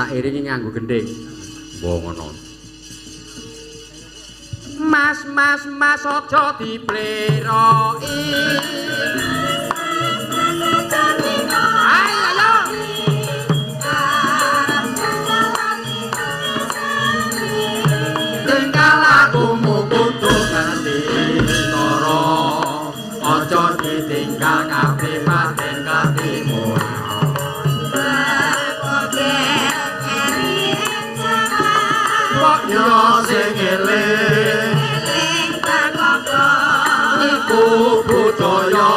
Tak iringi nganggo gendhing. Mbok ngono. Mas mas mas aja dipleroki. Ayo ayo. Tingkah lakumu kudu ngerti cara, aja ditinggal kapribaden katimuran. Kok yo sing eling iku budaya.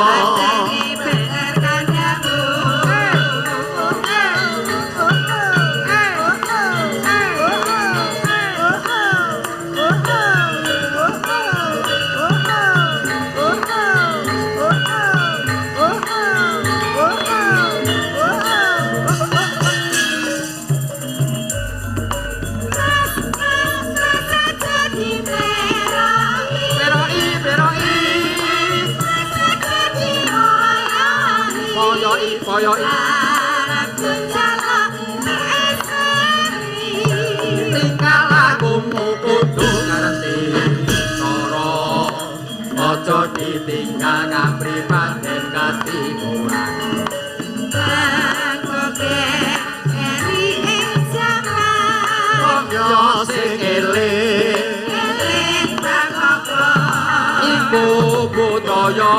Pleroki pleroki. Poyoki poyoki. Tingkah lakumu kudu ngerti cara, aja ditinggal kapribaden katimuran. Kok yo sing eling iku budaya.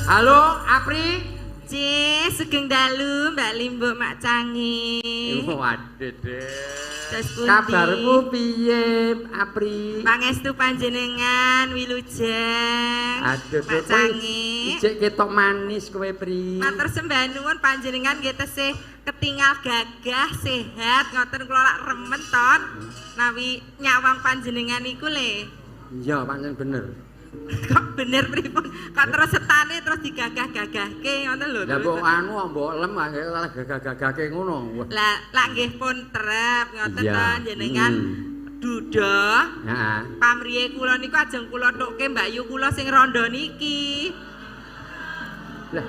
Halo Apri. Cih, sugeng dalu Mbak Limbuk Mak Cangi. Waduh deh. Terus pundi? Kabarmu piye Apri? Pangestu panjenengan wilujeng. Aduh, Mak Cangi. Ijek ketok manis kowe Pri. Matur sembah nuwun panjenengan nggih tesih ketingal gagah sehat ngoten kula lak remen ton. Nawi nyawang panjenengan niku le. Iya, pancen bener. Kok bener pripun? Kok terus setane terus digagah-gagahke ngoten lho. Lah mbok anu mbok lem gagah-gagahke ngono. Lah lak nggih pun trep ngoten to jenengan duda. Heeh. Pamriye kula niku ajeng kula tukke Mbak Yu kula sing rondo niki. Lah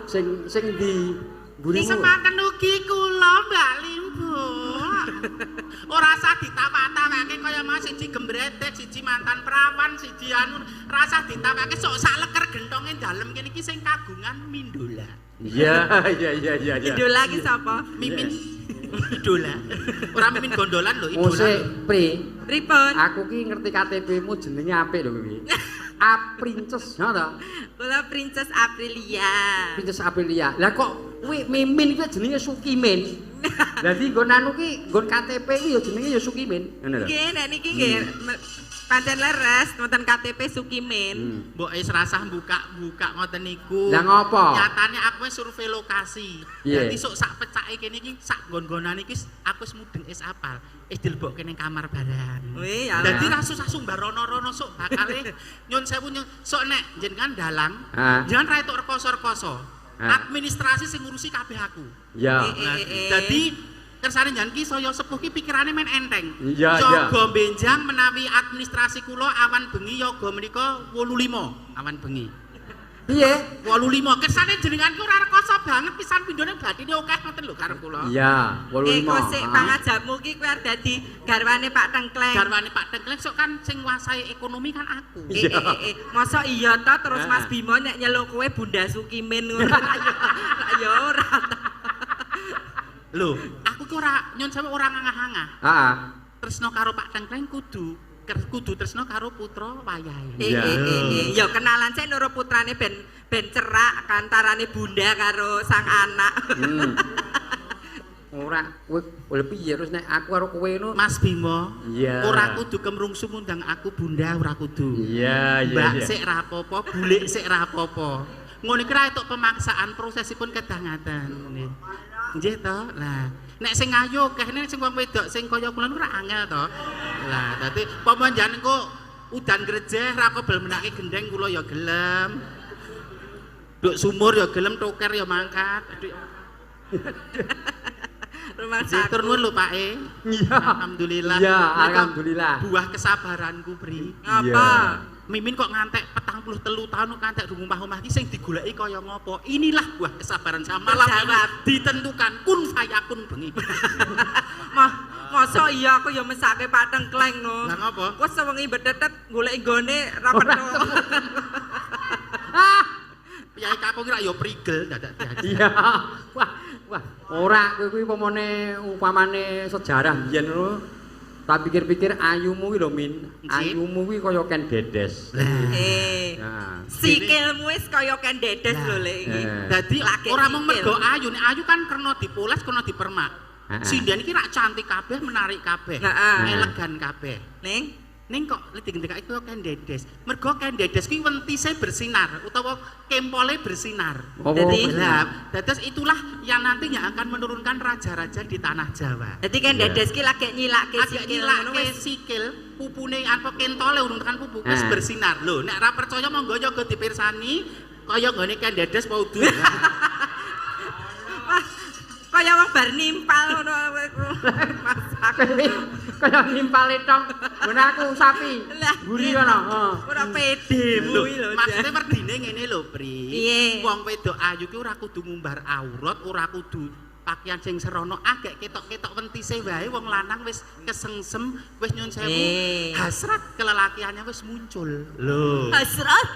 sing sing ndi? Mburimu. Semanten ugi kula Mbak Limbuk. Ora usah ditawak-tawake kaya mau siji gembretek, siji mantan perawan, siji anu, rasah ditawake sok sak leker gentonge dalem kene iki sing kagungan Mindola. Iya iya iya iya. Mindola ki sapa? Mimin Idola. Ora mimin gondolan lho, idola. Mosek Pri, Pripun? aku ki ngerti KTP-mu jenenge apik lho kuwi. A Princess, ngono to? Kula Princess Aprilia. Princess Aprilia. Lah kok kuwi Mimin kuwi jenenge Sukimin. Dadi nggon anu ki nggon KTP kuwi ya jenenge ya Sukimin. Ngono lho. Nggih, nek niki nggih pancen leres wonten KTP Sukimin. Mbok wis rasah buka-buka ngoten niku. Lah ngopo? Nyatane aku wis survei lokasi. Dadi sok sak pecake kene iki sak nggon-nggonane iki aku wis mudeng wis apal. Wis dilebokke ning kamar barang. Wih, ya. Dadi ra susah sumbar rono-rono sok bakale nyun sewu nyun sok nek jenengan dalang, jenengan ra entuk rekoso-rekoso. Administrasi sing ngurusi kabeh aku. Iya. Dadi kersane njan ki saya sepuh ki pikirane men enteng. Iya, iya. Yoga benjang menawi administrasi kula awan bengi yoga menika 85 awan bengi. Piye? 85. Kersane jenengan ki ora rekoso banget pisan pindhone bathine akeh ngoten lho karo kula. Iya, 85. Iku sik pangajapmu ki kowe arep dadi garwane Pak Tengkleng. Garwane Pak Tengkleng sok kan sing nguasai ekonomi kan aku. Mosok iya ta terus Mas Bimo nek nyeluk kowe Bunda Sukimin ngono. Lah ya ora ta. Lho, aku ki ora nyun sewu ora ngangah-angah. Heeh. Tresno karo Pak Tengkleng kudu tresno karo putra wayahe. Ya kenalan sik loro putrane ben cerak kantarane bunda karo sang anak. Ora kowe piye terus nek aku karo kowe ngono Mas Bimo. Ora kudu kemrungsu ngundang aku bunda ora kudu. Iya iya. Mbak sik ra apa-apa, bulik sik ra apa-apa. Ngono iki ra entuk pemaksaan prosesipun kedah ngaten. Nggih to? Lah, nek sing ayu akeh nek sing wong wedok sing kaya kula niku ora angel to. Lah, dadi pomo njan engko udan grejeh ra kobel menake gendeng kula ya gelem. Duk sumur ya gelem, toker ya mangkat. Rumah sakit. Matur nuwun lho Pak E. Iya. Alhamdulillah. Iya, alhamdulillah. Buah kesabaranku, Pri. Apa? Mimin kok ngantek 43 tahun kok ngantek durung omah-omah iki sing digoleki kaya ngopo? Inilah buah kesabaran saya malam ini ditentukan kun fayakun bengi. Mah, masa iya aku ya mesake Pak Tengkleng no. Lah ngopo? Wes sewengi betetet golek nggone ra petuk. Ah, Piyai kakung ki rak ya prigel dadak diaji. iya. Wah, wah, ora kowe kuwi upamane upamane sejarah biyen ngono. Tak pikir-pikir ayumu kuwi lho Min. Ayumu kuwi kaya Ken Dedes. Nah. Sikilmu wis kaya Ken Dedes lho lek iki. Dadi ora mung mergo ayu, nek ayu kan krana dipoles, krana dipermak. Sinden iki rak cantik kabeh, menarik kabeh, elegan kabeh. Ning kok digendekake kaya Ken Dedes. Mergo Ken Dedes kuwi wentise bersinar utawa kempole bersinar. Dadi dados itulah yang nantinya akan menurunkan raja-raja di tanah Jawa. Dadi Ken Dedes ki lagi nyilake sikil ngono wis sikil, pupune apa kentole urung tekan pupu wis bersinar. Lho, nek ora percaya monggo yoga dipirsani kaya nggone Ken Dedes apa udu. Kaya wong bar nimpal ngono masak. Kaya nimpal tong. Ngono aku sapi. Mburi kono. Ora pede kuwi lho. Maksude werdine ngene lho, Pri. Wong wedok ayu ki ora kudu ngumbar aurat, ora kudu pakaian sing serono, agek ketok-ketok wentise wae wong lanang wis kesengsem, wis nyun sewu, hasrat kelelakiannya wis muncul. Lho. Hasrat.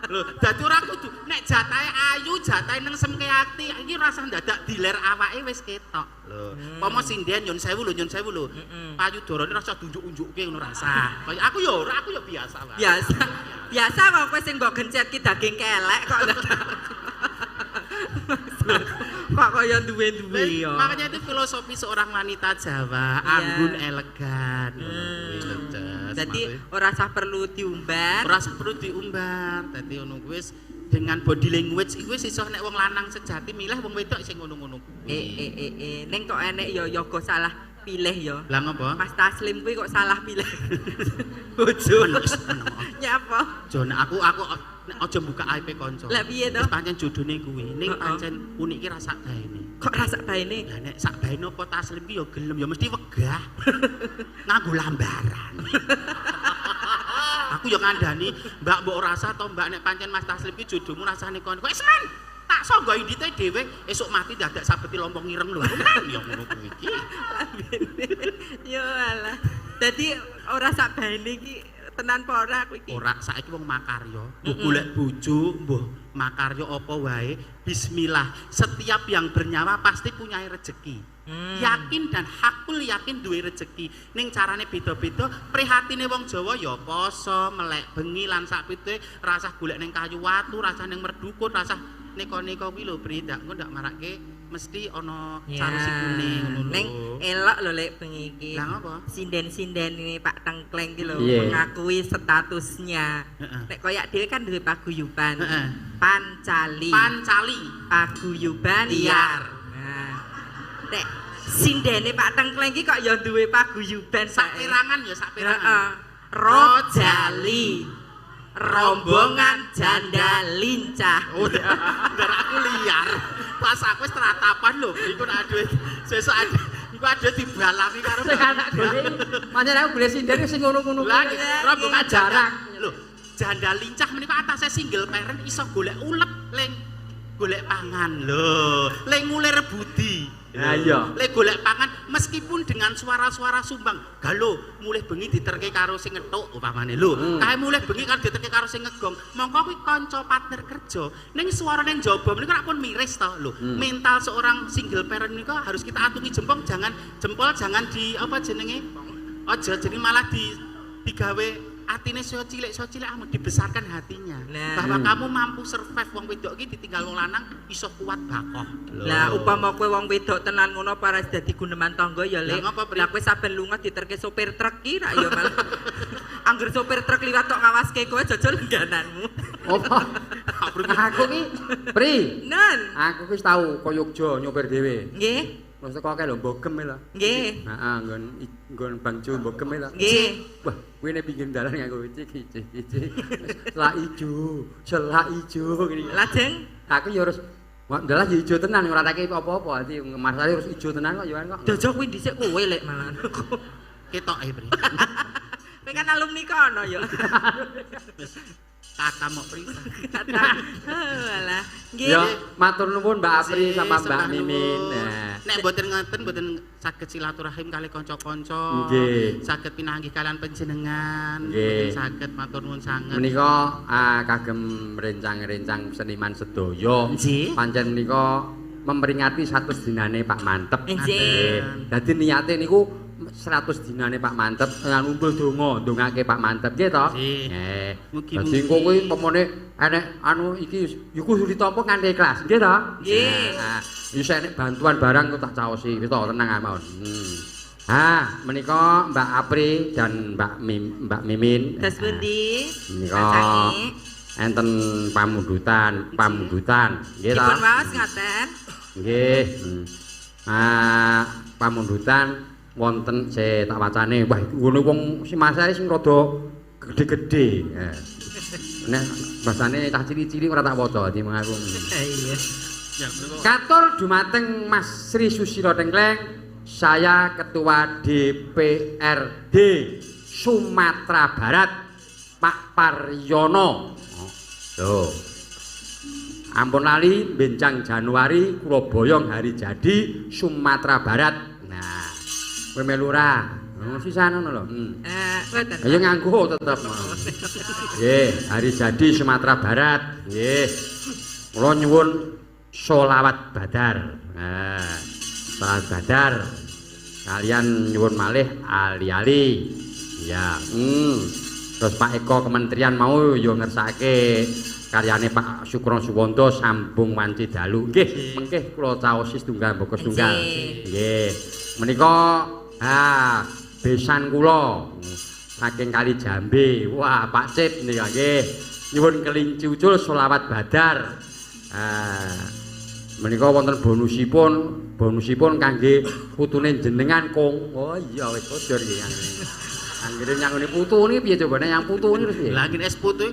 Lho, dadi ora kudu nek jatahe ayu, jatahe nengsemke ati, iki ora usah dadak diler awake wis ketok. Lho, pomo sinden nyun sewu lho, nyun sewu lho. Payudarane ora usah diunjuk-unjukke ngono rasa. Kaya aku ya ora, aku ya biasa wae. Biasa. Biasa kok kowe sing mbok gencet ki daging kelek kok. Kok kaya duwe-duwe ya. Makanya itu filosofi seorang wanita Jawa, anggun elegan. Jadi ora usah perlu diumbar. Ora usah perlu diumbar. Dadi ngono kuwi dengan body language iku wis iso nek wong lanang sejati milih wong wedok sing ngono-ngono kuwi. Ning kok enek ya yoga salah pilih ya. Lah ngopo? Mas Taslim kuwi kok salah pilih. Bojo. Nyapa? Jon aku nek aja buka aib kanca. Lah piye to? Wis pancen jodone kuwi. Ning pancen unik ki ra sak baene. Kok ra sak baene? Lah nek sak baene apa Taslim ki ya gelem ya mesti wegah. Nganggo lambaran. Aku ya ngandani, Mbak mbok rasa to Mbak nek pancen Mas Taslim ki jodohmu rasane kon. Kok wis men. Tak sangga indite dhewe esuk mati dadak sabeti lompong ireng lho. Men ya ngono kuwi iki. Ya alah. Dadi ora sak baene iki tenan apa ora aku iki? Ora, saiki wong makarya, mbuh golek bojo, mbuh makarya apa wae, bismillah. Setiap yang bernyawa pasti punya rezeki. Yakin dan hakul yakin duwe rezeki. Ning carane beda-beda, prihatine wong Jawa ya poso, melek bengi lan sak pite, rasah golek ning kayu watu, rasah ning merdukun, rasah neka-neka kuwi lho, Pri, ndak engko ndak marake mesti ana carusi kuning ngono lho. Ning elok lho lek bengi iki. Lah ngopo? Sinden-sinden ini Pak Tengkleng iki lho mengakui statusnya. Nek koyak dhewe kan duwe paguyuban. Pancali. Pancali. Paguyuban liar. Nah. Nek sindene Pak Tengkleng iki kok ya duwe paguyuban sak perangan ya sak perangan. Heeh. Rojali. Rombongan janda lincah. Oh, ndar aku liar. Pas aku wis teratapan lho, iku nek aduh sesuk iku aduh dibalangi karo sing anak golek. Pancen aku golek sinden sing ngono-ngono. Lah rombongan jarak. Lho, janda lincah menika atase single parent iso golek ulet ling golek pangan lho, ling ngulir budi. Lah iya. Lek golek pangan meskipun dengan suara-suara sumbang, galo mulih bengi diterke karo sing ngethuk upamane lho. Kae mulih bengi karo diterke karo sing ngegong. Mongko kuwi kanca partner kerja. Ning suarane njaba menika rak pun miris to lho. Mental seorang single parent menika harus kita atungi jempol, jangan jempol jangan di apa jenenge? Aja jenenge malah di digawe atine so cilik amun dibesarkan hatinya. Nah. Bahwa kamu mampu survive wong wedok iki ditinggal wong lanang iso kuat bakoh. Lah upama kowe wong wedok tenan ngono para dadi guneman tangga ya Lek. Lah kowe saben lunga diterke sopir truk ki rak ya malah. Angger sopir truk liwat tok ngawaske kowe jajal lenggananmu. Apa? Aku ki Pri. Nen. Aku ki wis tau ko Yogya nyopir dhewe. Nggih. Wis teko kae lho mbogem lho. Nggih. Heeh, nggon bangjo mbogem lho. Nggih. Wah, kuwi nek pinggir dalan nganggo iki iki. Selak ijo, selak ijo ngene. Lajeng aku ya harus wah, ndalah ya ijo tenan ora tak apa-apa. Dadi masalahe harus ijo tenan kok ya kok. Jajak kuwi dhisik kowe lek malah. Ketoke, Pri. kan alumni kono ya. Kata mok prisa. Kata. Alah. Nggih. Ya, matur nuwun Mbak Apri sama Mbak Mimin. Nek mboten ngoten mboten saged silaturahim kali kanca-kanca. Saged pinanggih kalian panjenengan. Mboten saged matur nuwun sanget. Menika kagem rencang-rencang seniman sedaya. Pancen menika memperingati 100 dinane Pak Manteb. Nggih. Dadi niate niku 100 dinane Pak Manteb ngumpul donga, ndongake Pak Manteb nggih to? Nggih. Dadi engko kuwi pemone enek anu iki ya kudu ditampa kanthi ikhlas, nggih to? Nggih. Wis enek bantuan barang kok tak caosi, wis to tenang mawon. Ha, menika Mbak Apri dan Mbak Mimin. Dos pundi? Menika enten pamundutan, nggih to? Dipun waos ngoten. Nggih. Pamundutan wonten se tak wacane. Wah, ngono wong si masare sing rada gedhe-gedhe. Nek basane cah cili-cili ora tak waca dadi aku. Iya. Katur dumateng Mas Sri Susilo Tengkleng, saya Ketua DPRD Sumatera Barat, Pak Paryono. Lho. Ampun lali benjang Januari kula boyong hari jadi Sumatera Barat. Nah, kowe melu ora? Sisan ngono lho. Mboten. Ya nganggo tetep. Nggih, hari jadi Sumatera Barat. Nggih. Kula nyuwun sholawat badar. Nah, sholawat badar. Kalian nyuwun malih ali-ali. Ya, Terus Pak Eko Kementerian mau ya ngersake karyane Pak Sukron Suwondo sambung wanci dalu. Nggih, mengke kula caosi setunggal mboko setunggal. Nggih. Menika besan kula saking Kali Jambe. Wah, Pak Cip nika nggih. Nyuwun kelinci ucul sholawat badar. Menika wonten bonusipun kangge putune jenengan Kong. Oh iya wis bodor iki. Anggere nyangone putu niki piye cobane yang putu niki terus piye? Lah ngene es putu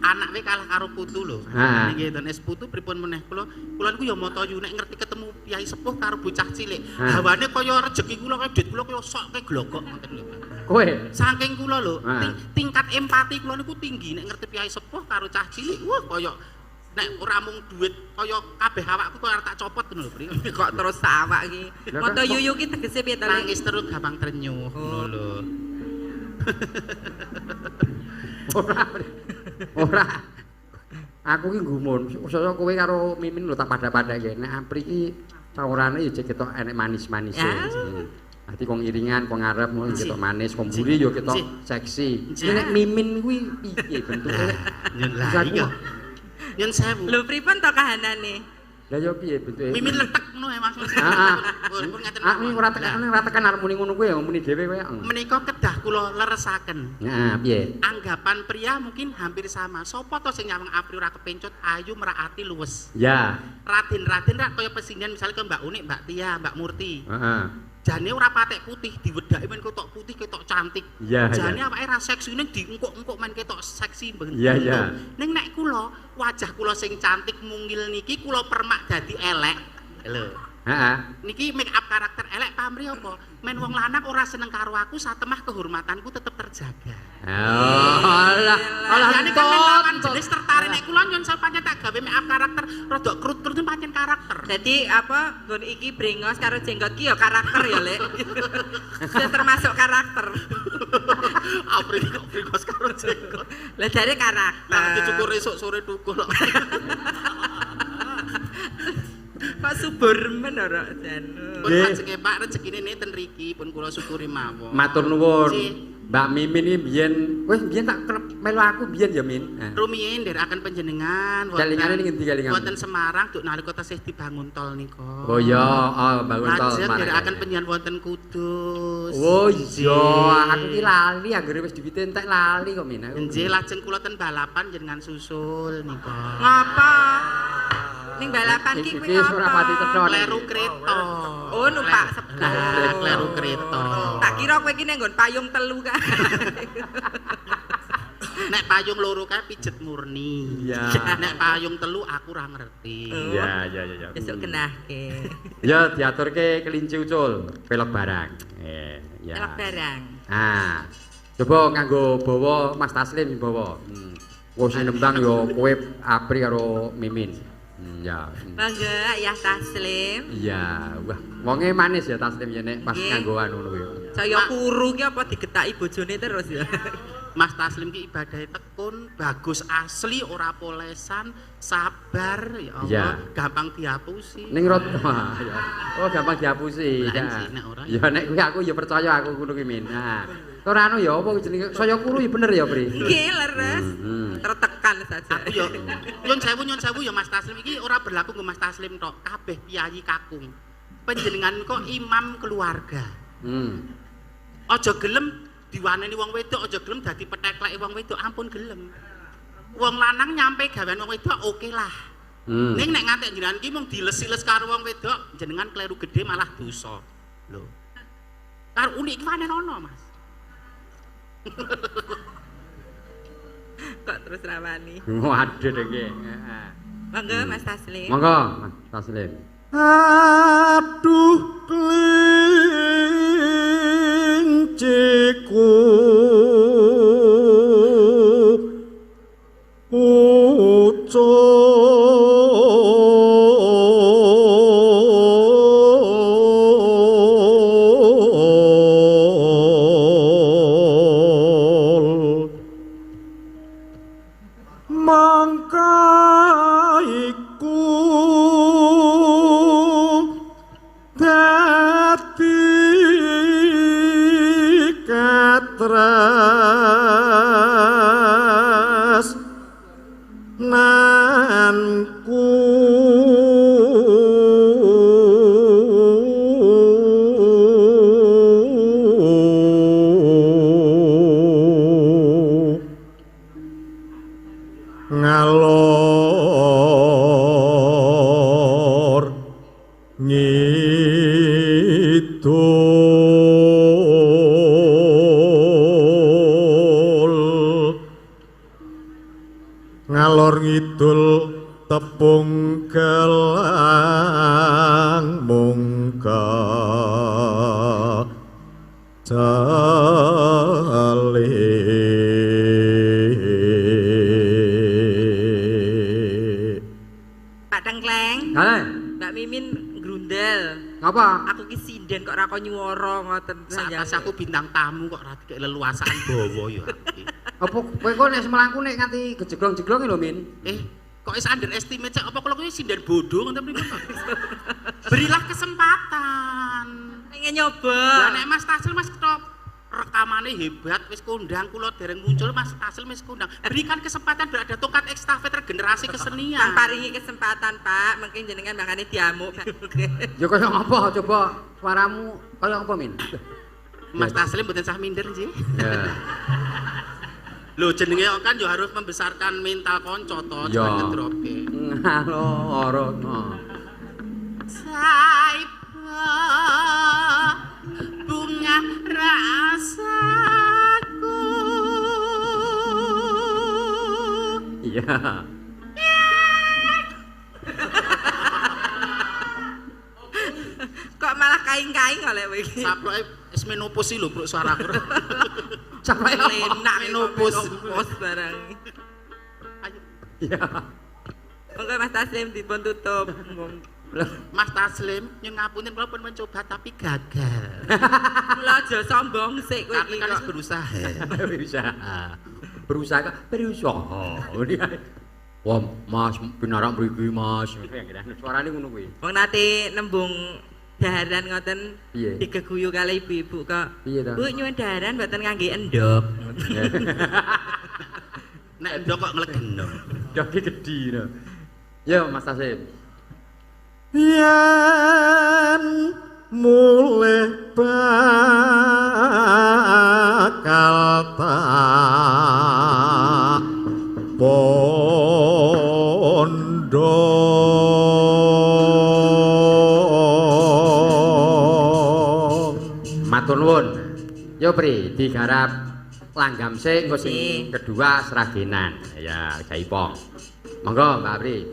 anak we kalah karo putu lho. Niki ten es putu pripun meneh kula niku ya mata yu nek ngerti ketemu piyai sepuh karo bocah cilik. Hawane kaya rejeki kula kaya duit kula kaya sok kaya glogok ngoten lho. Kowe saking kula lho tingkat empati kula niku tinggi nek ngerti piyai sepuh karo cah cilik wah kaya nek ora mung duit kaya kabeh awakku kok arep tak copot ngono lho Pri. Kok terus awak iki. Mata yuyu ki tegese piye to? Nangis terus gampang trenyuh ngono lho. Ora. Aku ki gumun. Usah kowe karo Mimin lho tak padha-padhake. Nek Apri ki cawurane ya jek ketok enek manis-manise. Dadi kong iringan, kong ngarep ngono ketok manis, kong mburi ya ketok seksi. Nek Mimin kuwi piye bentuke? Lah iya. Nyun sewu. Lho pripun to kahanane? Lah ya piye bentuke? Mimin letek ngono ya Mas. Heeh. Heeh. Ora tekan arep muni ngono kuwi ya muni dhewe kowe. Menika kedah kula leresaken. Heeh, piye? Anggapan pria mungkin hampir sama. Sopo to sing nyawang Apri ora kepencut, ayu merak ati luwes. Ya. Raden-raden rak kaya pesinggan misalnya ke Mbak Unik, Mbak Tia, Mbak Murti. Heeh. Jane ora patek putih, diwedaki men ketok putih ketok cantik. Jane awake ra seksi ning diengkuk-engkuk men ketok seksi ben. Iya, iya. Ning nek kula, wajah kula sing cantik mungil niki kula permak dadi elek. Lho. Heeh. Niki make up karakter elek pamri apa? Men wong lanang ora seneng karo aku, satemah kehormatanku tetep terjaga. Oh, alah, alah jane kan lawan jenis tertarik nek kula nyun pancen tak gawe make up karakter rada krut-krut pancen karakter. Dadi apa nggon iki brengos karo jenggot ki ya karakter ya, Lek. Termasuk karakter. Apri kok brengos karo jenggot. Lah jare karakter. Lah dicukur esuk sore tukul. Pak subur men ora jan. Pun pajenge Pak rezekine neten riki pun kula syukuri mawon. Matur nuwun. Mbak Mimin iki biyen wis biyen tak melu aku biyen ya Min. Rumiyin nderekaken panjenengan wonten kelingane ning ngendi kelingan? Wonten Semarang duk nalika tesih dibangun tol nika. Oh iya, oh bangun tol Semarang. Nderekaken panjenengan wonten Kudus. Oh iya, aku ki lali anggere wis duwite entek lali kok Min. Nggih, lajeng kula ten balapan jenengan susul nika. Ngapa? Ning balapan ki kuwi ora pati cetha. Kleru kreta. Oh numpak sebelah. Kleru kreta. Tak kira kowe iki ning nggon payung telu kae. Nek payung loro kae pijet murni. Iya. Nek payung telu aku ora ngerti. Iya, iya, iya. Besok kenahke. Ya diaturke kelinci ucul, pelok barang. Ya. Pelok barang. Ah. Coba nganggo bawa Mas Taslim bawa. Wong sing nembang ya kowe Apri karo Mimin. Ya. Mangga ya Taslim. Iya, wah, wonge manis ya Taslim ya nek pas nganggo anu ngono kuwi. Saya kuru ki apa digetaki bojone terus ya. Mas Taslim ki ibadahe tekun, bagus asli, ora polesan, sabar ya Allah, ya. Gampang dihapusi. Ning rot ya. Oh, gampang dihapusi. Ya. Ya nek kuwi aku ya percaya aku ngono kuwi Min. Nah, ora anu ya apa jenenge saya kuru ya bener ya, Pri. Nggih, leres. Tertekan saja. Aku ya nyun sewu ya Mas Taslim iki ora berlaku nggo Mas Taslim tok, kabeh piyayi kakung. Panjenengan kok imam keluarga. Aja gelem diwaneni wong wedok, aja gelem dadi petekleke wong wedok, ampun gelem. Wong lanang nyampe gawean wong wedok oke lah. Ning nek ngantek jenengan ki mung diles-iles karo wong wedok, jenengan kleru gede malah dosa. Lho. Karo unik iki wanen ana, Mas. Kok terus rawani. Waduh iki. Heeh. Monggo Mas Taslim. Monggo Mas Taslim. Aduh klinciku ucul mangka iku dadi katras nanku ngalor ngidul ngalor ngidul tepung gelang mungka jale. Pak Tengkleng. Mbak Mimin grundel. Ngapa? Aku ki sinden kok ora kok nyuwara ngoten. Saat aku bintang tamu kok ora dikek leluasaan bawa ya aku ki. Apa kowe kok nek mlaku nek nganti gejeglong-jeglong lho Min. Kok is underestimate cek apa kula kuwi sinden bodoh ngoten mriko. Berilah kesempatan. Pengen nyoba. Lah nek Mas Taslim Mas top rekamane hebat wis kondang kula dereng muncul Mas Taslim wis kondang. Berikan kesempatan biar ada tongkat estafet regenerasi kesenian. Kang paringi kesempatan Pak, mungkin jenengan makane diamuk. Ya kaya ngapa coba suaramu kaya apa Min? Mas Taslim mboten sah minder nggih. Ya. Lho jenenge kan yo harus membesarkan mental kanca to, jangan ngedrope. Ngalor no. Saiba bunga rasaku. Iya. Kok malah kaing-kaing oleh kowe iki. Saploke wis menopause lho, Bro, suaraku. Saploke enak menopause barang. Ayo. Iya. Monggo Mas Taslim dipun tutup. Mas Taslim nyuwun ngapunten kula pun mencoba tapi gagal. Kula aja sombong sik kowe iki. Tapi kan wis berusaha. Berusaha. Berusaha, berusaha. Wah, Mas pinarak mriki, Mas. Suarane ngono kuwi. Wong nate nembung daharan ngoten digeguyu kali ibu-ibu kok. Bu nyuwun daharan mboten ngangge endhog. Nek endhog kok nglegeno. Endhoge gedhi no. Yo Mas Taslim. Yen mulih bakal tak pondho. Matur nuwun. Yo Pri, digarap langgam sik engko sing kedua Sragenan. Ya, Jaipong. Monggo Mbak Pri.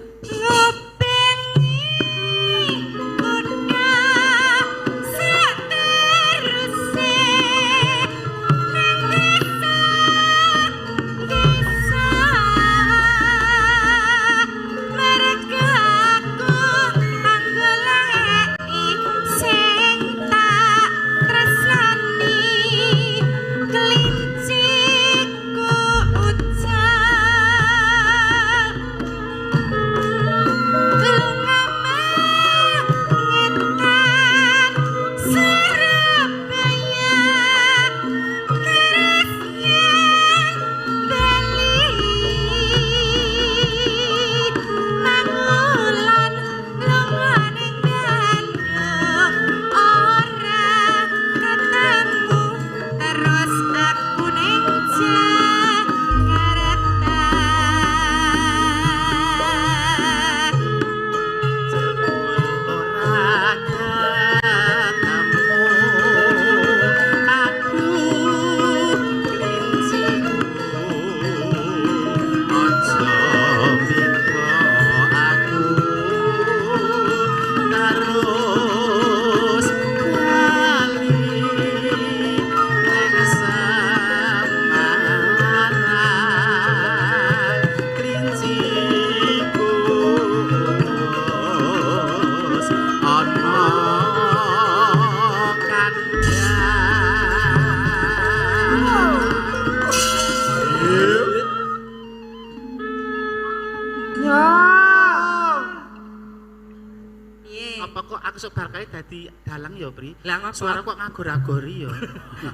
dadi dalang ya, Pri. Lah ngopo? Suara kok ngagor-agori ya.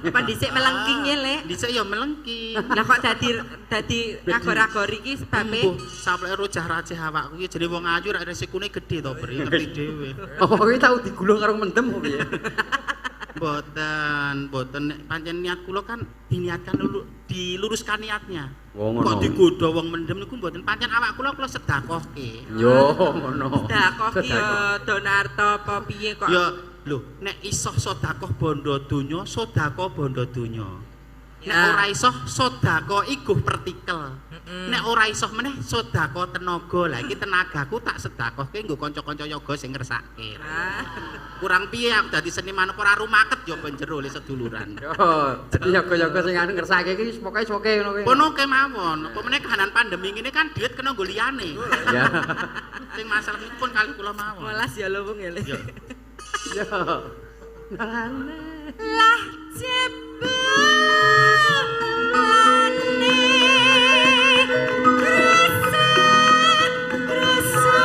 Apa dhisik melengking ya, Lek? Dhisik ya melengking. Lah kok dadi ngagor-agori iki sebabe Mbuh, sapleke rojah-rajeh awakku iki jenenge wong ayu rak resikune gedhe to, Pri, ngerti dhewe. Apa kowe tau digulung karo mendem apa piye? Mboten, mboten nek pancen niat kula kan diniatkan dulu, diluruskan niatnya. Wong Kok ngono. digodha wong mendem niku mboten pancen awak kula kula sedekahke. Yo ngono. Sedekah ki ya donarto apa piye kok. Ya lho, nek iso sedekah bondo donya, sedekah bondo donya. Nek Ya. ora iso sedekah iguh pertikel. Nek ora iso meneh sedekah tenaga. Lah iki tenagaku tak sedekahke nggo kanca-kanca yoga sing ngersake. Ah. Kurang piye aku dadi seniman apa ora rumaket ya ben jero le seduluran. Yo, dadi yoga-yoga sing anu ngersake iki pokoke soke ngono kuwi. Kono kemawon, apa meneh kahanan pandemi ngene kan duit kena nggo liyane. Ya. Sing masalah niku pun kali kula mawon. Welas ya lho wong ya, Lek. Ya. Yo. Lah jebulane krasa krasa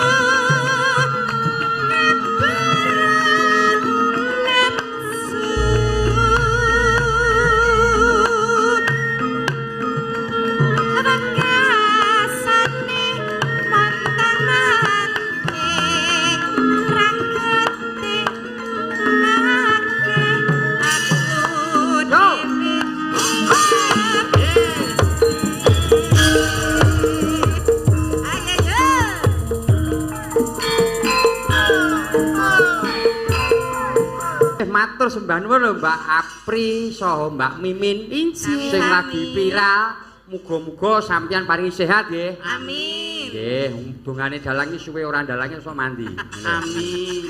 ngeberat nafsu wekasane montang-manting ragete akeh aku dhewe. Ayo yo. Matur sembah nuwun lho Mbak Apri saha Mbak Mimin Injih. sing lagi viral. Muga-muga sampeyan paringi sehat nggih. Amin. Nggih, dongane dalang iki suwe ora dalange iso mandi. Amin.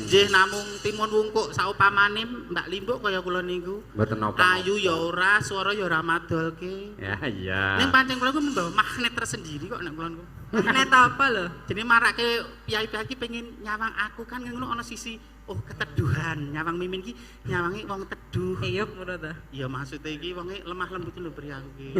Nggih namung timun wungkuk saupamane Mbak Limbuk kaya kula niku. Mboten napa. Ayu ya ora, swara ya ora madolke. Ya iya. Ning pancen kula iku membawa magnet tersendiri kok nek kula niku. Magnet apa lho? Jenenge marake piyai-piyai iki pengen nyawang aku kan ngono ana sisi oh keteduhan, nyawang Mimin ki nyawangi wong teduh. Eyup ngono ta. Ya maksudnya iki wonge lemah lembut lho beri aku ki.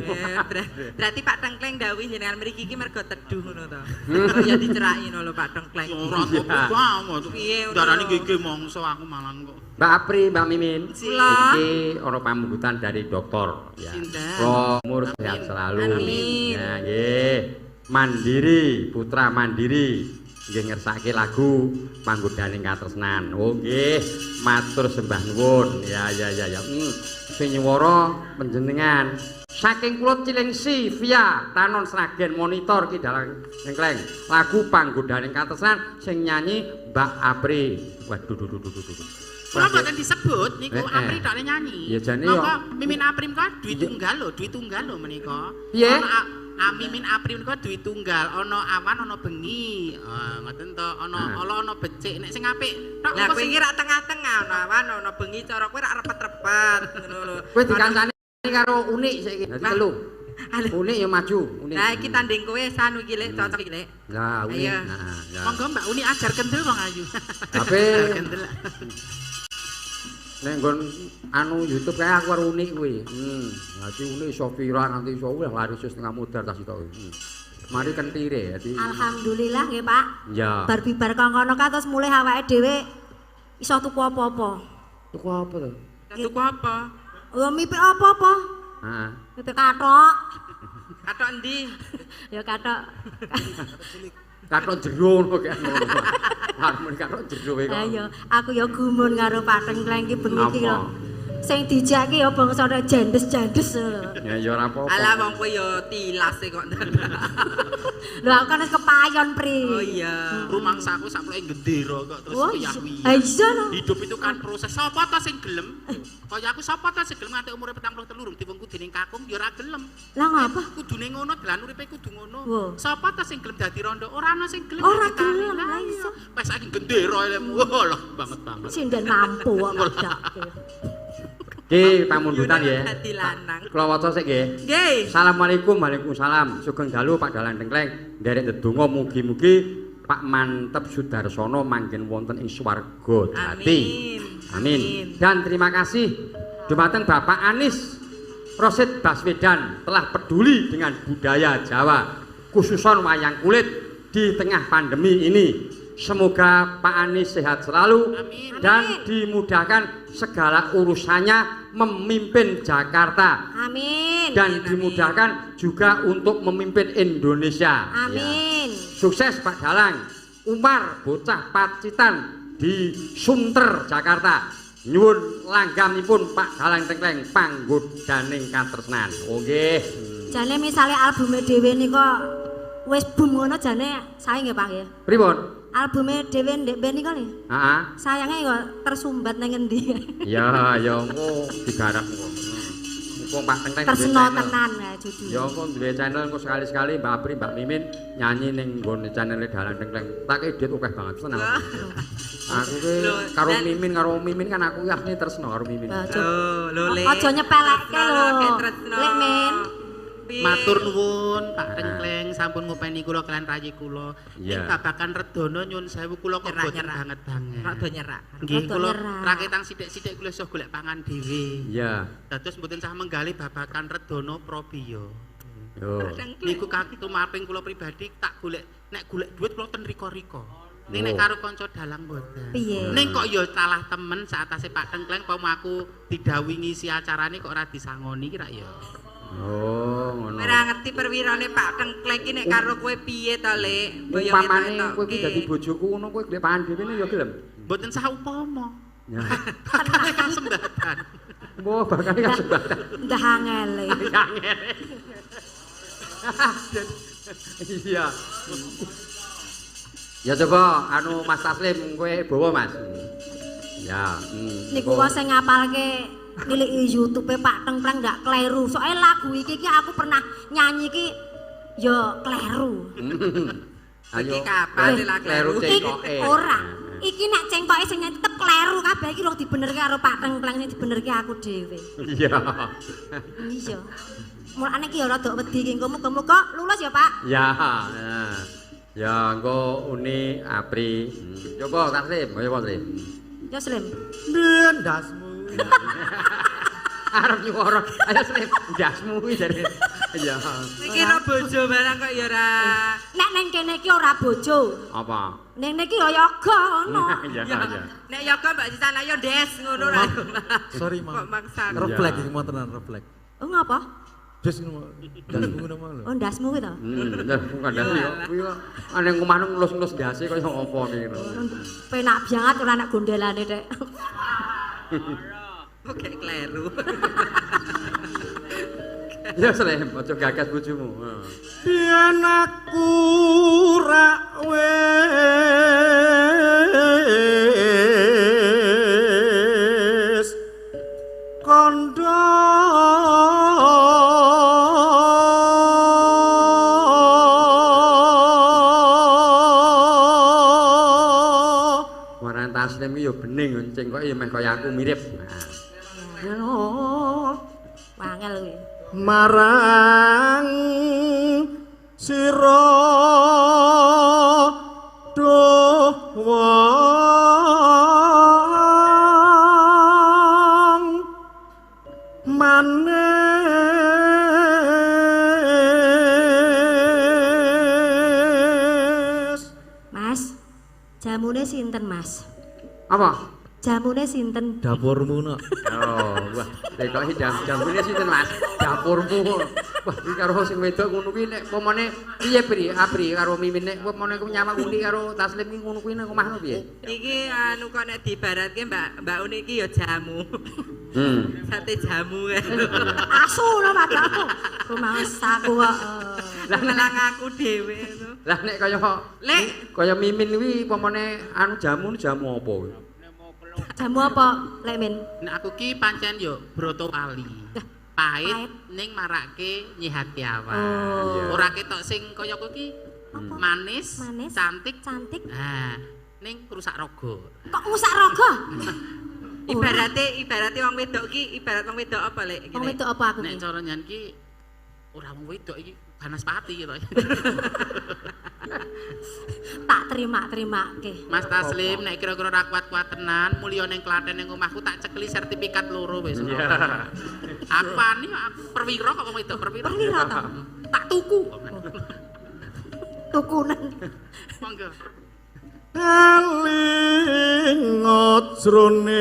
Berarti Pak Tengkleng dawuh jenengan mriki iki mergo teduh ngono ta. Kok ya diceraki ngono lho Pak Tengkleng. Ora kok kamu. Piye ngono? Darani gege mongso aku malan kok. Mbak Apri, Mbak Mimin. Kula. Iki ana pamungkutan dari dokter ya. Sinten? Kula umur sehat selalu. Amin. Ya nggih. Mandiri, Putra Mandiri. Nggih ngersake lagu panggodaning katresnan. Oh nggih, matur sembah nuwun. Ya ya ya ya. Sing nyuwara panjenengan. Saking kula Cilengsi via Tanon Sragen monitor ki dalang Tengkleng. Lagu panggodaning katresnan sing nyanyi Mbak Apri. Waduh duh duh duh duh. Kula mboten disebut niku Apri tok nyanyi. Ya jane yo. Mimin Apri menika duwi tunggal lho, duwi tunggal lho menika. Piye? Mimin Apri menika duwi tunggal, ana awan ana bengi. Ngoten to, ana ala ana becik. Nek sing apik tok Lah kowe iki rak tengah-tengah ana awan ana bengi cara kowe rak repet-repet ngono lho. Kowe dikancani karo Unik saiki. Dadi telu. Unik ya maju, Unik. Lah iki tanding kowe sanu iki Lek, cocok iki Lek. Lah Unik. Heeh. Monggo Mbak Uni ajar kendel wong ayu. Tapi kendel. Nek nggon anu YouTube kae aku karo Unik kuwi. Lah iki Unik iso viral nanti iso wah laris setengah modar tas sitok. Mari kentire dadi. Alhamdulillah nggih Pak. Ya. Bar bibar kok ngono ka terus mulih awake dhewe iso tuku apa-apa. Tuku apa to? Tuku apa? Oh mipik apa-apa? Heeh. Mipik kathok. Kathok endi? Ya kathok. Kathok jero ngono kaya ngono. Arep kathok jero kok. Ayo, aku ya gumun karo Pak Tengkleng iki bengi iki lho. Sing dijak ki ya bangsane jandes-jandes lho. Ya ya ora apa-apa. Alah wong kowe ya tilas e kok. Lho aku kan wis kepayon, Pri. Oh iya. Rumangsaku sakploke gendera kok terus piyah-piyah. Ha iya no. Hidup itu kan proses. Sapa ta sing gelem? Kaya aku sapa ta sing gelem nganti umure 43 urung diwengku dening kakung ya ora gelem. Lah ngapa? Kudune ngono, dalan uripe kudu ngono. Sapa ta sing gelem dadi rondo? Ora ana sing gelem. Ora gelem. Lah iso. Wes saiki gendera lemu. Wah, banget banget. Sinden mampu kok ngadake. Ki pamundutan ya. Kula waca sik nggih. Nggih. Assalamualaikum, waalaikumsalam. Sugeng dalu Pak Dalang Tengkleng. Nderek ndedonga mugi-mugi Pak Manteb Sudarsono manggen wonten ing swarga jati. Amin. Amin. Dan terima kasih dumateng Bapak Anies Rosid Baswedan telah peduli dengan budaya Jawa, khususon wayang kulit di tengah pandemi ini. Semoga Pak Anies sehat selalu. Amin. Dan dimudahkan segala urusannya memimpin Jakarta. Amin. Dan dimudahkan juga untuk memimpin Indonesia. Amin. Ya. Sukses Pak Dalang. Umar bocah Pacitan di Sunter Jakarta. Nyuwun langgamipun Pak Dalang Tengkleng panggodaning katresnan. Oke. Jane misale albume dhewe nika wis boom ngono jane sae nggih Pak nggih. Pripun? Albume dhewe ndek ben nika lho. Heeh. Sayange kok tersumbat nang ngendi. Ya, ya engko digarap engko. Engko Pak Tengkleng Tresno tenan ya judul. Ya engko duwe channel engko sekali-sekali Mbak Apri, Mbak Mimin nyanyi ning nggone channel Dalang Tengkleng. Tak edit akeh banget seneng. Aku ki karo Mimin kan aku asline tresno karo Mimin. Lho, lho. Aja nyepelekke lho. Lek Min. Matur nuwun Pak Tengkleng sampun ngopeni kula kalian rayi kula. Ing babagan Redono nyun sewu kula kok boten banget banget. Rada nyerak. Nggih kula raketang sithik-sithik kula iso golek pangan dhewe. Iya. Dados mboten sah menggali babagan Redono Probio. Yo. Niku kaki tumaping kula pribadi tak golek nek golek duit kula ten rika-rika. Ning nek karo kanca dalang mboten. Ning kok ya salah temen saatase Pak Tengkleng pomo aku didhawuhi ngisi acarane kok ora disangoni ki rak ya. Oh, ngono. Ora ngerti perwirane Pak Tengkleng ki nek karo kowe piye to, Lek? Umpamane kowe ki dadi bojoku ngono kowe golek pangan dhewe ya gelem. Mboten sah upama. Ya. Bakale kasembatan. Wah, bakale kasembatan. Ndah angele. Angele. Iya. Ya coba anu Mas Taslim kowe bawa Mas. Ya. Niku wae sing ngapalke niliki YouTube Pak Tengkleng ndak kleru. Soale lagu iki ki aku pernah nyanyi ki ya kleru. Ayo. Iki kapan lah kleru cengkoke. Ora. Iki nek cengkoke sing nyanyi tetep kleru kabeh iki lho dibenerke karo Pak Tengkleng sing dibenerke aku dhewe. Iya. Iya. Mulane ki ya rada wedi ki engko muga-muga lulus ya Pak. Ya. Ya engko Uni Apri. Coba Taslim, ayo Taslim. Ya Slim. Ndasmu. Arep nyuwara. Ayo Slim, ndasmu kuwi jare. Iya. Iki ora bojo barang kok ya ora. Nek neng kene iki ora bojo. Apa? Ning iki ya yoga ngono. Iya, iya. Nek yoga Mbak Sisan ayo ndes ngono ra. Sorry, Mam. Kok maksa. Reflek iki mau tenan reflek. Oh ngapa? Des ngono. Ndasmu ngono mau lho. Oh ndasmu kuwi to. Lha kandhane kok kuwi kok ane omah ngelus-ngelus ndase kaya ngopo iki ngono. Penak banget ora nek gondelane tek. Oke, kleru. Ya Slim, aja gagas bojomu. Yen aku ra wis kandha Waran Taslim iki ya bening cengkoke ya meh kaya aku mirip. Wangel kuwi. Marang sira duh wong manis. Mas, jamune sinten Mas? Apa? Jamune sinten? Dapurmu nak. Oh, wah, tekoki jamune sinten Mas? Dapurmu. Wah, iki karo sing wedok ngono kuwi nek pomone piye Pri? Apri karo Mimin nek pomone ku nyamak Uni karo Taslim ki ngono kuwi nang omah ngono piye? Iki anu kok nek diibaratke Mbak Uni iki ya jamu. Sate jamu kae. Asu lho padakku. Rumangsaku kok. Lah nang aku dhewe ngono. Lah nek kaya Lek kaya Mimin kuwi pomone anu jamu jamu apa kuwi? Jamu apa, Lek Min? Nek aku ki pancen yo broto wali. Pahit ning marake nyehati awak. Ora ketok sing kaya kowe ki manis, cantik, cantik. Nah, ning rusak raga. Kok rusak raga? Ibarate wong wedok ki ibarat wong wedok apa, Lek? Wong wedok apa aku ki? Nek cara nyan ki ora wong wedok iki banaspati gitu. Tak terima-terimake. Mas Taslim nek kira-kira ora kuat-kuat tenan, mulya ning Klaten ning omahku tak cekli sertifikat loro wis. Iya. Aku ani aku perwira kok wong wedok perwira. Perwira to? Tak tuku. Tukunan. Monggo. Eling jroning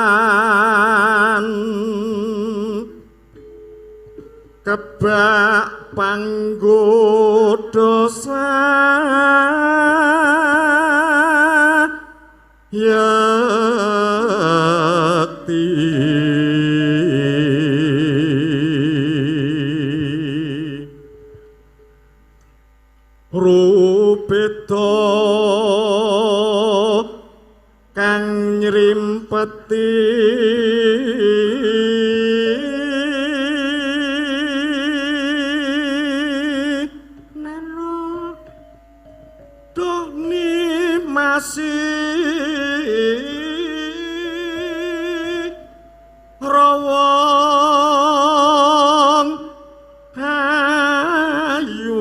bebrayan kebak panggoda sayekti rupita kang nyrimpeti nano doni masih rawong ayu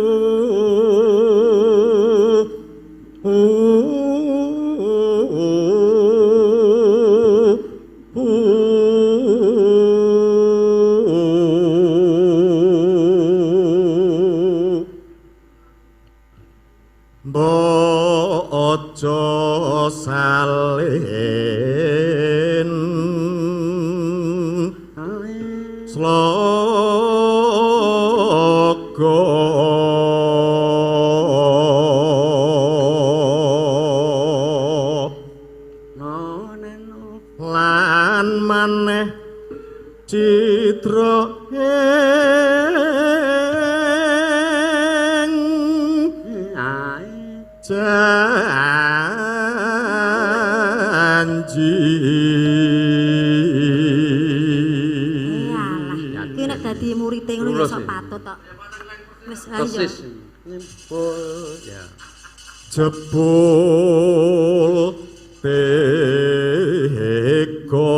Mbok aja salin sloga lan maneh citra ing janji. Iyalah, kuwi nek dadi murite ngono ya sok patut tok. Wis ayo. Persis. Nyimpul ya. Jebul tega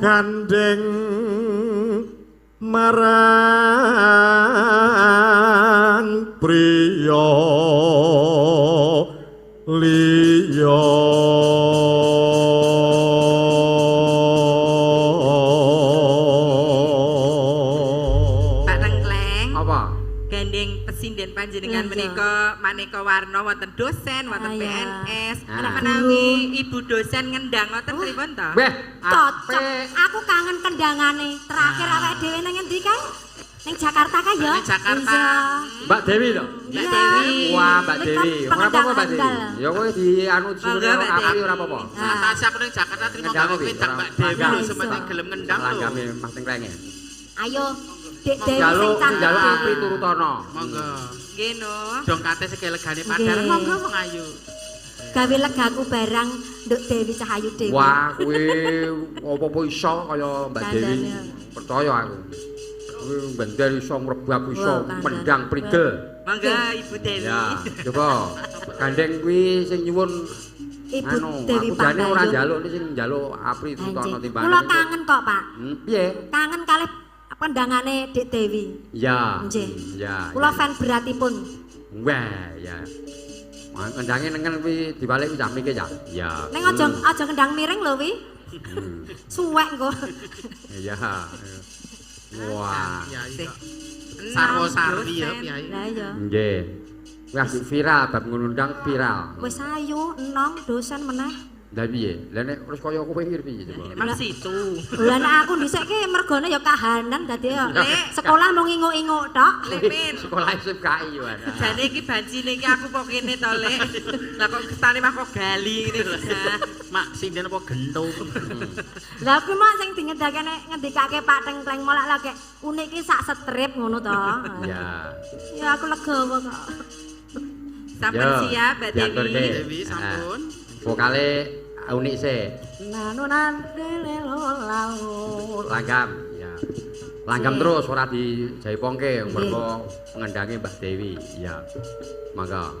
gandeng marang priya liya. Pak Tengkleng. Apa? Gandeng pesinden panjenengan Iya. menika maneka warna wonten dosen, wonten Ah, iya. PNS. Ah. Menawi ibu dosen ngendang ngoten pripun to? Weh, Cocok. apik. Aku kangen kendangane. Terakhir awake dhewe nang ngendi kae? Ning Jakarta kae ya? Ning Jakarta. Iya. Mbak Dewi to? Iya. Mbak Dewi. Wah, Mbak Ini Dewi. kan Ora apa-apa Mbak Dewi. pengendang andal. Ya kowe di anu Monggo, suwune Mbak apik Dewi. ora apa-apa. Ah. Saat aku ning Jakarta trimo Ngendang gawe kuwi, wedak ora Mbak Dewi lho langgar. sementing gelem ngendang lho. Langgame Mas Tengklenge. Ayo, Dek Dewi sing Jaluk cantik. jaluk apri turutono. Monggo. Nggih no. Dongkate segelegane padaran Nggih. monggo wong ayu. Gawe legaku barang Nduk Dewi Cahayu Dewi. Wah, kuwi apa-apa iso kaya Mbak Dewi. Kandhane. Percaya aku. Kuwi bender iso ngrebab iso Wah, kandhane. mendang prigel. Monggo Ibu Dewi. Ya, coba. Gandeng kuwi sing nyuwun Ibu anu, Dewi aku jane ora Pambayun. njaluk ini sing njaluk apri turutono Anjing. timbangane. Kula kangen kok, Pak. Piye? Kangen kalih pendangane Dek Dewi. Ya. Nggih. Ya. Kula ya. fan beratipun. Wah, ya. Wah, ngendange nengen kuwi dibalik kuwi cah mike ya. Ya. Ning aja aja ngendang miring lho wi. Suwek engko. Iya. Wah. Kyai Sih. kok. Sarwo-sarwi ya kyai. Lah iya. Nggih. Wah, viral bab ngundang viral. Wis ayu enom dosen meneh. Lah piye? Lah nek terus kaya kowe iki piye coba? Emang situ. Lah nek aku dhisik ki mergone ya kahanan dadi ya Lek. sekolah mung inguk-inguk tok. Lek Min. Sekolah SMKI yo ana. Jane iki bancine iki aku kok kene to, Lek. Lah kok ketane mah kok gali ngene lho. Mak sinden apa gentung. Lah kuwi mak sing dingendake nek ngendikake Pak Tengkleng molak lho kek unik ki sak strip ngono to. Ya. Ya aku legowo kok. Sampun Yo, siap Mbak Dewi. diaturke. Dewi sampun. Vokale unik sih. Nanu nan lelo lau. Langgam, ya. Langgam Sik. terus ora dijaipongke mergo pengendange Mbak Dewi. Ya. Mangga.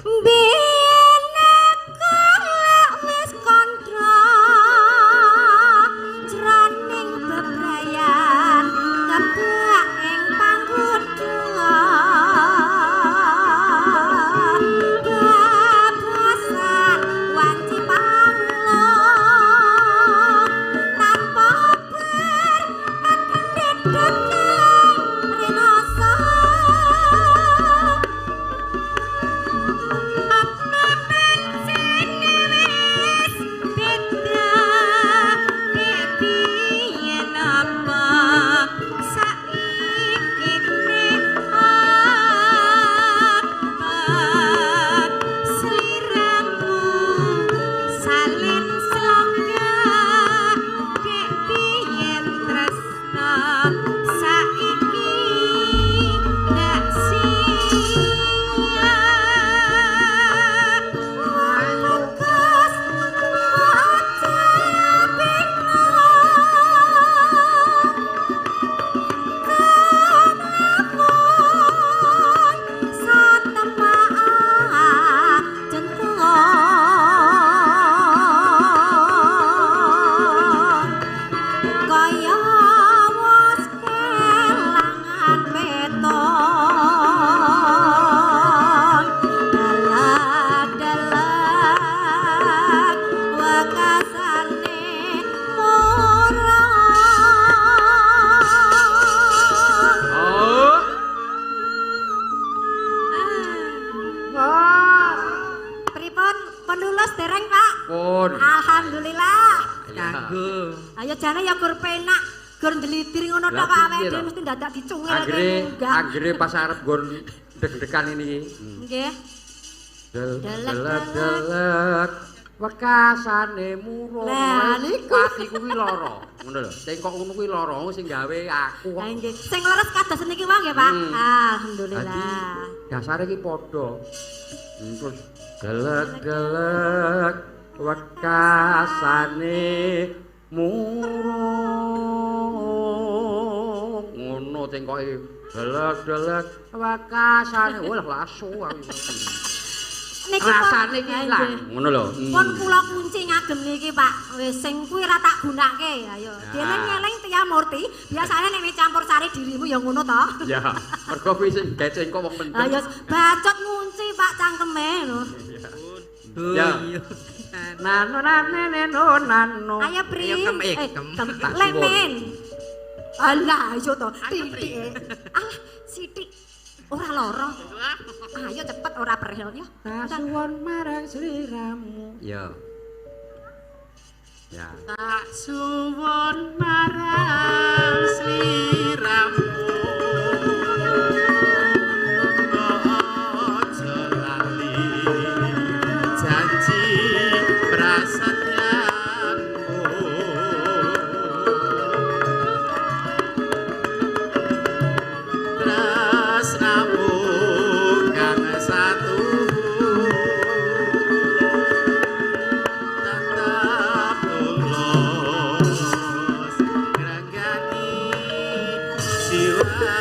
Biyen aku lak wis kontra jroning bebrayan kebak ing panggoda babasan wanci panglon Jane ya gur penak, gur ndelidir ngono tok kok awake dhewe mesti dadak dicungil munggah. Anggere pas arep nggon deg-degan ini iki. Nggih. Delek-delek wekasane murung. Lah niku ati kuwi lara. Ngono lho. Sing kok ngono kuwi lara sing gawe aku kok. Lah nggih. Sing leres kados niki wae nggih, Pak. Alhamdulillah. Dasare iki padha. Terus delek-delek wekasane murung. Ngono cengkoke delek-delek wekasane. Walah lasu aku. Niki rasane iki ilang. Ngono lho. Pun kula kunci ngagem niki, Pak. Wis sing kuwi ora tak gunake. Ayo, dieling-eling Tia Murti, biasane nek campur sari dirimu ya ngono to. Ya, mergo kuwi sing gawe cengkok wong penting. Ayo, bacot ngunci Pak cangkeme lho. Ya. Nano nano nano. Ayo Pri. Lemen. Alah, ayo to. Titik. Alah, sithik. Ora lara. Ayo cepet ora perhel yo. Tak suwun marang sliramu. Ya. Ya. Tak suwun marang sliramu. Aja lali janji prasetyamu. Tresnamu kang satu tetap tulus ngranggani jiwa.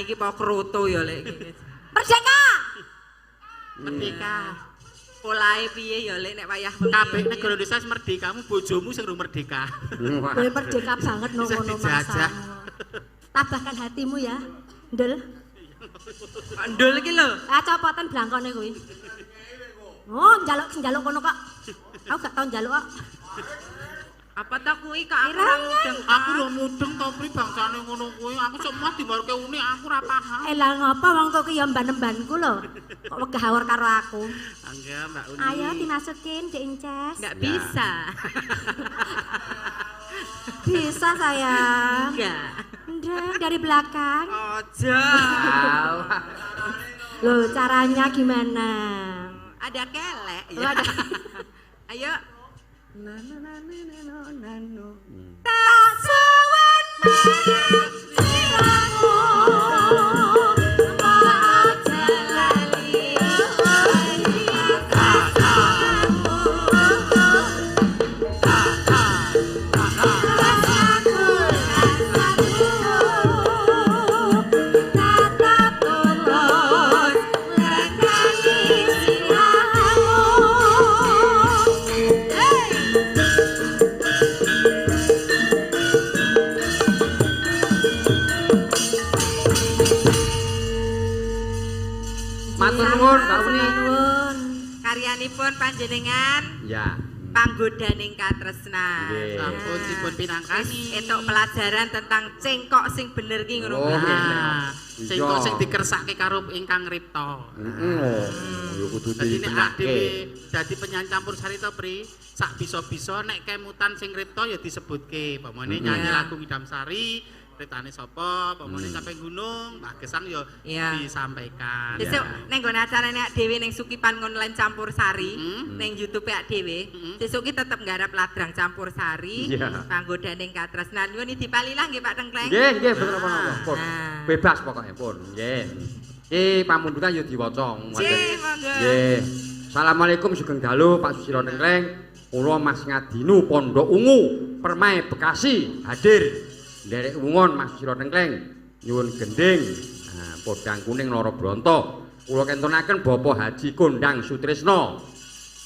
Iki mau kroto ya lek iki. Merdeka. Merdeka. Polahe piye ya lek nek wayah wengi. Kabeh negara Indonesia wis merdekamu bojomu sing rung merdeka. Kowe merdeka banget no ngono masa. Tabahkan hatimu ya, Ndul. Ndul iki lho. Ah copoten blangkone kuwi. Oh, njaluk kono kok. Aku gak tau njaluk kok. Apa ta kuwi kok aku ora mudeng. Aku ora mudeng to Pri bangsane ngono kuwi. Aku sok mah diwarke uni aku ora paham. Eh lah ngopo wong kok ki ya mban-mbanku lho. Kok wegah awor karo aku. Angga Mbak Uni. Ayo dimasukin Dek Inces. Enggak bisa. Bisa sayang. Enggak. Ndeng dari belakang. Ojo. Loh caranya gimana? Ada kelek ya. Ada. Ayo. Tak suwun marang sliramu, aja lali. panjenengan. Ya. Panggodaning katresnan. Sampun dipun pinangkani. Entuk pelajaran tentang cengkok sing bener ki ngono. Oh, Nah, cengkok sing dikersake karo ingkang ripta. Heeh. Ya kudu dibenake. Dadi penyanyi campur sari to, Pri. Sak bisa-bisa nek kemutan sing ripta ya disebutke. Pamane nyanyi lagu Ngidam Sari, riptane sapa, pamane sampe gunung, Mbah Gesang ya disampaikan. Besok ning nggon acarane awake dhewe ning Sukipan Online Campur Sari, ning YouTube awake dhewe, sesuk ki tetep nggarap ladrang Campur Sari, panggodaning katresnan. Nyuwun dipalilah nggih Pak Tengkleng. Nggih, nggih bener napa-napa. Pun. Bebas pokoke pun. Nggih. Iki pamundutan ya diwaca. Nggih, monggo. Nggih. Assalamualaikum sugeng dalu Pak Susilo Tengkleng. Kula Mas Ngadinu Pondok Ungu, Permai Bekasi hadir. Nderek wungon Mas Susilo Tengkleng nyuwun gending podang kuning Loro Bronto. Kula kentonaken Bapak Haji Kondang Sutrisno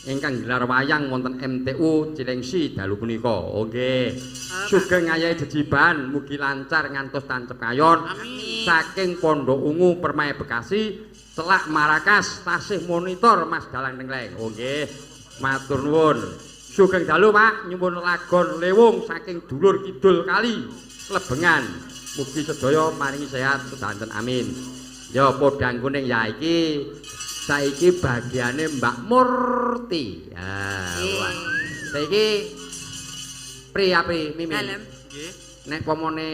ingkang gelar wayang wonten MTU Cilengsi dalu punika. Oh nggih. Sugeng ngayahi jejiban mugi lancar ngantos tancep kayon. Saking Pondok Ungu Permai Bekasi celak Marakas tasih monitor Mas Dalang Tengkleng. Oh nggih. Matur nuwun. Sugeng dalu Pak nyuwun lagon lewung saking dulur kidul kali Lebengan. Mugi sedaya maringi sehat sedanten amin. Ya podang kuning ya iki saiki bagiane Mbak Murti. Ha, saiki pri api Mimin. Nggih. Nek pomone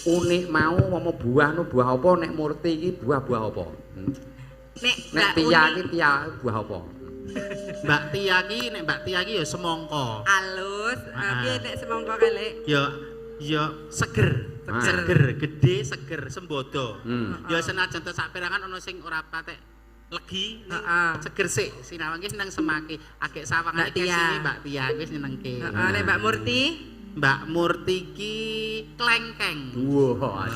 unik mau pomo buah nu buah apa nek Murti iki buah-buah apa? Nek Tia iki Tia buah apa? Mbak Tia iki nek Mbak Tia iki ya semangka. Alus, piye nek semangka kali? Ya ya seger, seger, gede, seger, sembodo. Ya senajan to saperangan ana sing ora patek legi, seger sik. Sinawang ki seneng semake, agek sawangane kesini Mbak Tia kuwi nyenengke. Heeh, nek Mbak Murti? Mbak Murti ki klengkeng. Wah,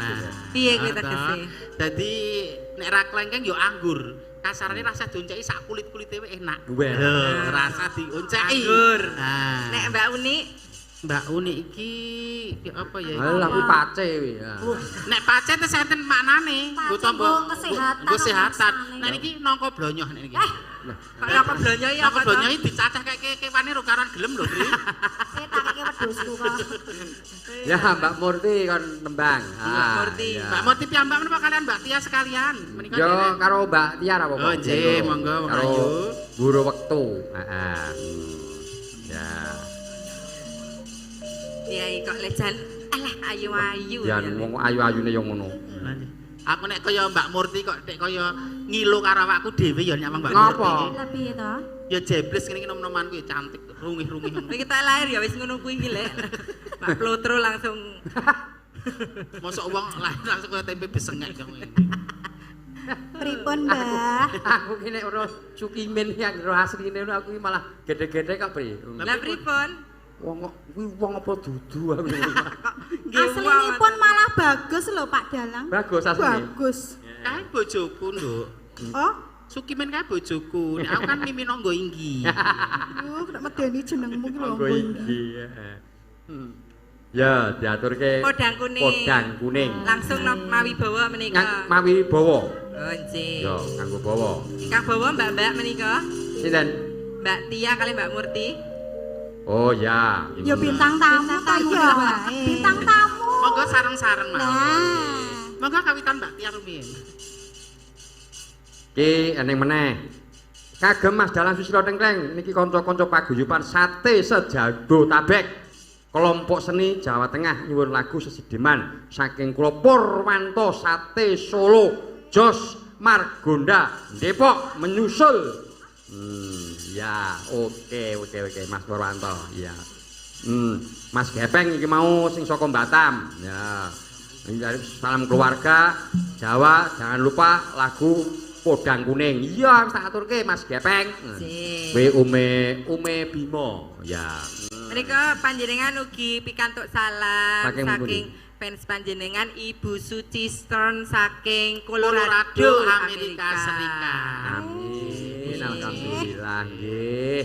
piye kuwi tegese? Dadi nek ra klengkeng ya anggur. Kasarane rasa dionceki sak kulit-kulite wae enak. Lho, rasa dionceki. Anggur. Nek Mbak Uni? Mbak Uni iki apa ya? Alah kuwi pace kuwi. Nek pace tes enten maknane, nggo tombo kesehatan. Kesehatan. Nek niki nangka blonyoh nek niki. Kok nangka blonyoh ya apa? Nangka blonyoh iki dicacah kaya kewane ro karan gelem lho, Pri. Takeke wedhusku kok. Ya Mbak Murti kon nembang. Mbak Murti. Mbak Murti piyambak menapa kalian Mbak Tia sekalian? Menika ya karo Mbak Tia ra apa-apa. Oh nggih, monggo wong ayu. Buru wektu. Heeh. Ya. Iya kok lejan alah ayu-ayu. Ya wong ayu-ayune ya ngono. Aku nek kaya Mbak Murti kok nek kaya ngilo karo awakku dhewe ya nyawang Mbak Murti. Ngopo? Lah piye to? Ya jebles ngene iki nom-nomanku ya cantik, rungih-rungih ngono. Iki tak lahir ya wis ngono kuwi iki lek. Pak Plotro langsung mosok wong lahir langsung kaya tempe besengek kok ngene. Pripun, Mbah? Aku ki nek ora Sukimin yang ora asline ngono aku malah gede-gede kok, Pri. Lah pripun? Wong kuwi wong apa dudu aku. Aslinipun malah bagus lho Pak Dalang. Bagus asline. Bagus. Kae bojoku, Nduk. Oh, Sukimin kae bojoku. Nek aku kan Mimin Anggo Inggi. Yuh, nek medeni jenengmu ki lho Anggo Inggi, heeh. Ya, diaturke Podang kuning. Podang kuning. Langsung mawi bawa menika. Mawi bawa. Oh, nggih. Ya, nganggo bawa. Ingkang bawa mbak-mbak menika. Sinten? Mbak Tia kali Mbak Murti. Oh ya. Ya bintang tamu ta ya. Bintang tamu. Monggo sareng-sareng mawon. Monggo kawitan Mbak Tia rumiyin. Ki eneng meneh. Kagem Mas Dalang Susilo Tengkleng niki kanca-kanca paguyuban Sate Sejabotabek. Kelompok seni Jawa Tengah nyuwun lagu sesideman saking kula Purwanto Sate Solo Jos Margonda Depok menyusul. Ya, oke Mas Purwanto, ya. Mas Gepeng iki mau sing saka Batam. Ya. Salam keluarga Jawa, jangan lupa lagu Podang Kuning. Iya, tak aturke Mas Gepeng. Kowe Ume Bimo. Ya. Menika panjenengan ugi pikantuk salam saking fans panjenengan Ibu Suci Stern saking Colorado, Amerika Serikat. Amin. Alhamdulillah nggih.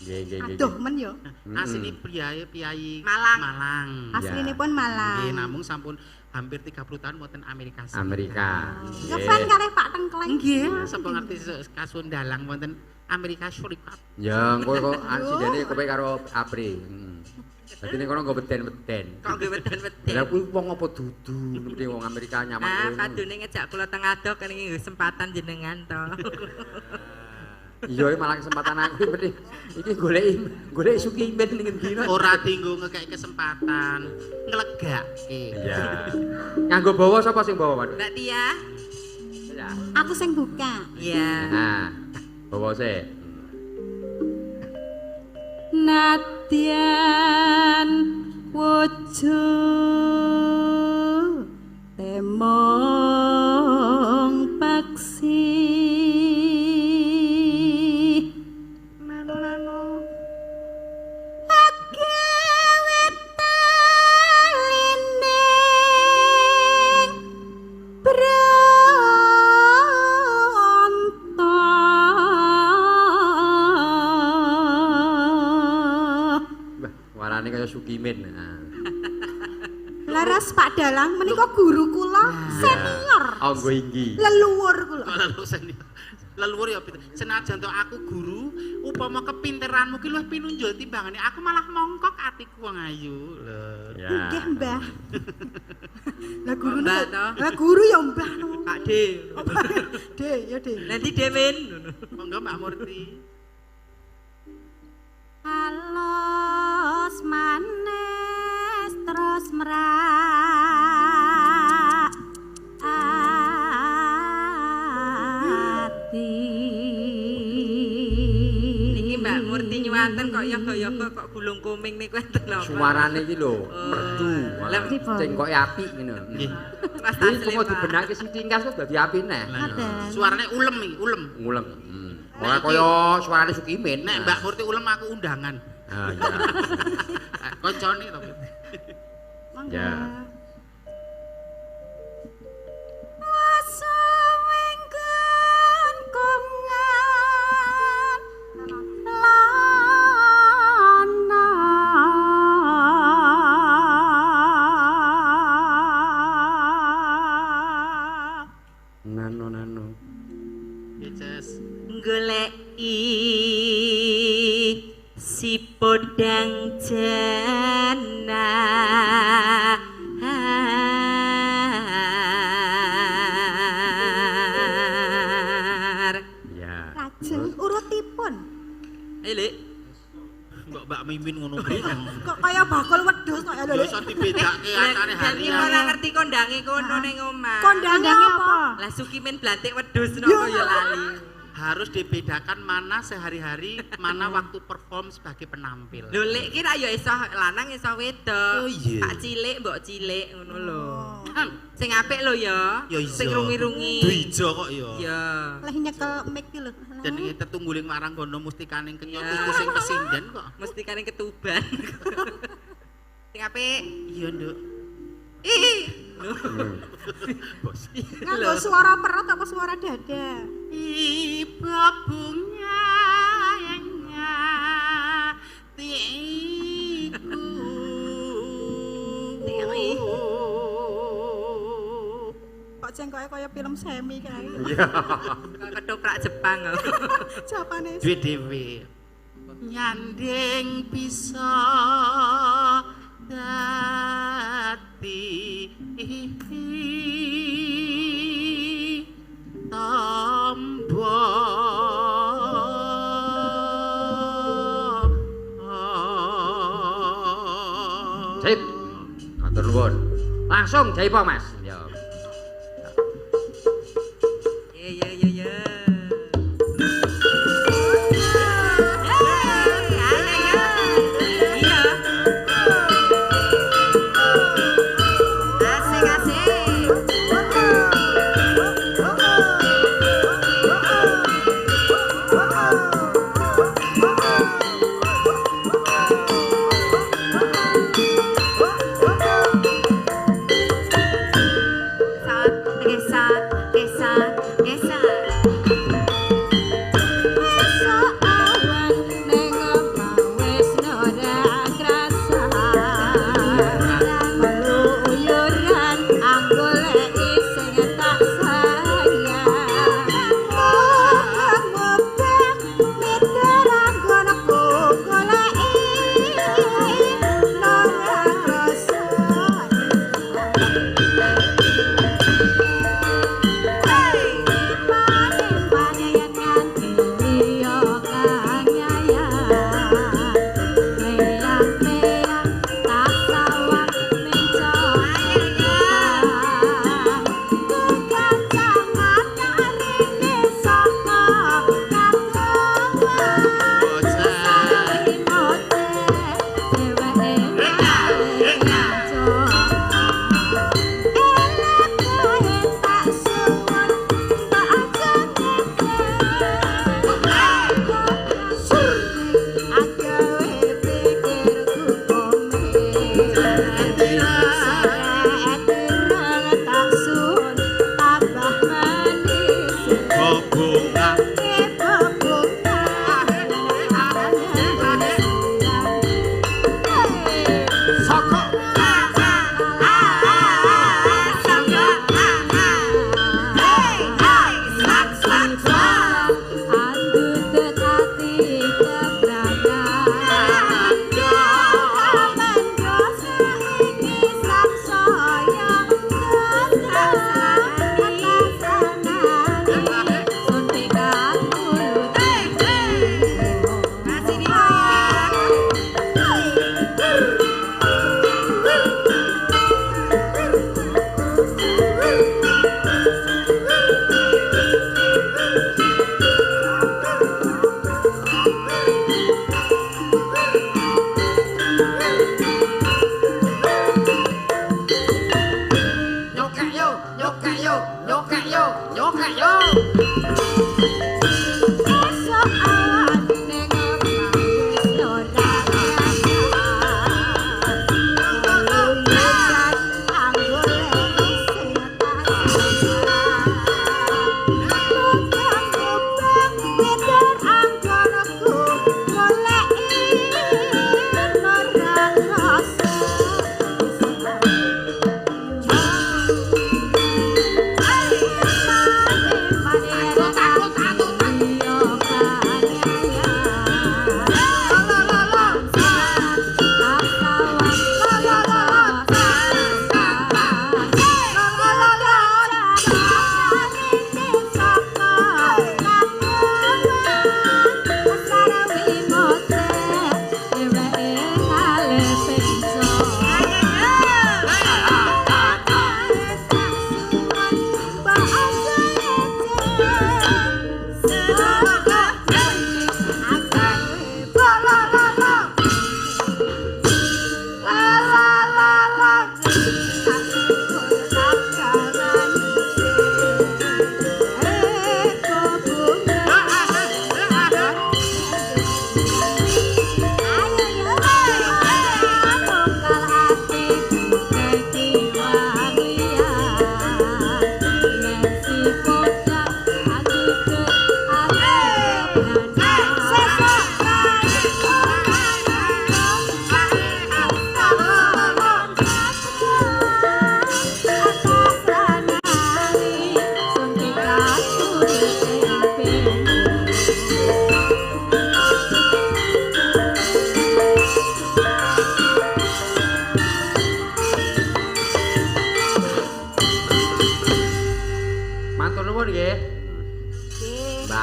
Nggih. Aduh men yo. Asline priyayi Malang. Aslinipun Malang. Nggih, namung sampun hampir 30 tahun wonten Amerika Serikat. Amerika. Ngefan kalih Pak Tengkleng. Nggih, sapa ngerti kasuwun dalang wonten Amerika Serikat. Ya engko kok sidene kowe karo Apri. Dadi ning kono nggo beden-beden. Kok nggo beden-beden. Lah kuwi wong apa dudu mesti wong Amerika nyaman kowe. Ah, kadune ngejak kula teng adoh kene nggo kesempatan jenengan to. Iya malah kesempatan aku mesti iki goleki Sukimin ning endi no. Ora dienggo ngekeki kesempatan, nglegake. Iya. Nganggo bawa sapa sing bawa, Pak? Mbak Tia. Ya. Aku sing buka. Iya. Nah, bawa sik. Nadyan wojo temong paksi nano-nano agawe talining bronto. Warane kaya Sukimin. Laras Pak Dalang menika guru kula senior. Anggo inggi. Leluhur kula. Leluhur senior. Leluhur ya senajan to aku guru, upama kepinteranmu ki luwih pinunjul timbangane aku malah mongkok atiku wong ayu. Lho. Nggih, Mbah. Lah guru lah guru ya Mbah no. Pak D. D ya D. Nanti D Min. Monggo Mbak Murti. Halus manis terus merak ati. Niki Mbak Murti nyuwanten kok yoga-yoga kok gulung kuming niku enten lho. Suarane iki lho merdu. Cengkoke apik ngono. Nggih. Iki kok dibenake sithik kas kok dadi apik neh. Suarane ulem iki, ulem. Ulem. Ora kaya suarane Sukimin. Nek Mbak Murti ulem aku undangan. Ah iya. Koncone to. Monggo. Ya. Wasuwengken kongan lana. Nano nano. Yesus. Goleki si podang jana. Ya. Lajeng urutipun. Ayo, Lek. Mbok Mbak Mimin ngono kuwi. Kok kaya bakul wedhus kok ya lho. Ya iso dibedake antane hari. Lah ora ngerti kondange kono ning omah. Kondange apa? Lah Sukimin blantik wedhus napa ya lali. Harus dibedakan mana sehari-hari, mana waktu perform sebagai penampil. Lho lek ki ra ya iso lanang iso wedok. Oh, iya. Pak cilik, mbok cilik ngono lho. Sing apik lho ya. Sing rungi-rungi. Dwijo kok ya. Iya. Leh nyekel mic ki lho. Jenenge tetungguling waranggono mustikaning kenya tuku sing kesinden kok. Mustikaning ketuban. Sing apik. Iya, Nduk. Ih. Bos. Nganggo suara perut apa suara dada? Iba bunga tiku. Kok cengkoke kaya film semi kae. Iya. Ketoprak Jepang. Japanese. Dhewe-dhewe. Nyanding bisa dadi tombo. Sip. Matur nuwun. Langsung jaipo, Mas. Ya. Ya ya ya.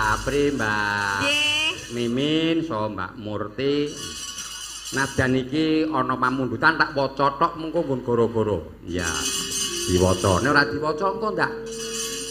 Apri, Mbak Nggih. Mimin, saha Mbak Murti. Nadyan iki ana pamundutan tak waca tok mengko nggon goro-goro. Iya. Diwaca. Nek ora diwaca engko ndak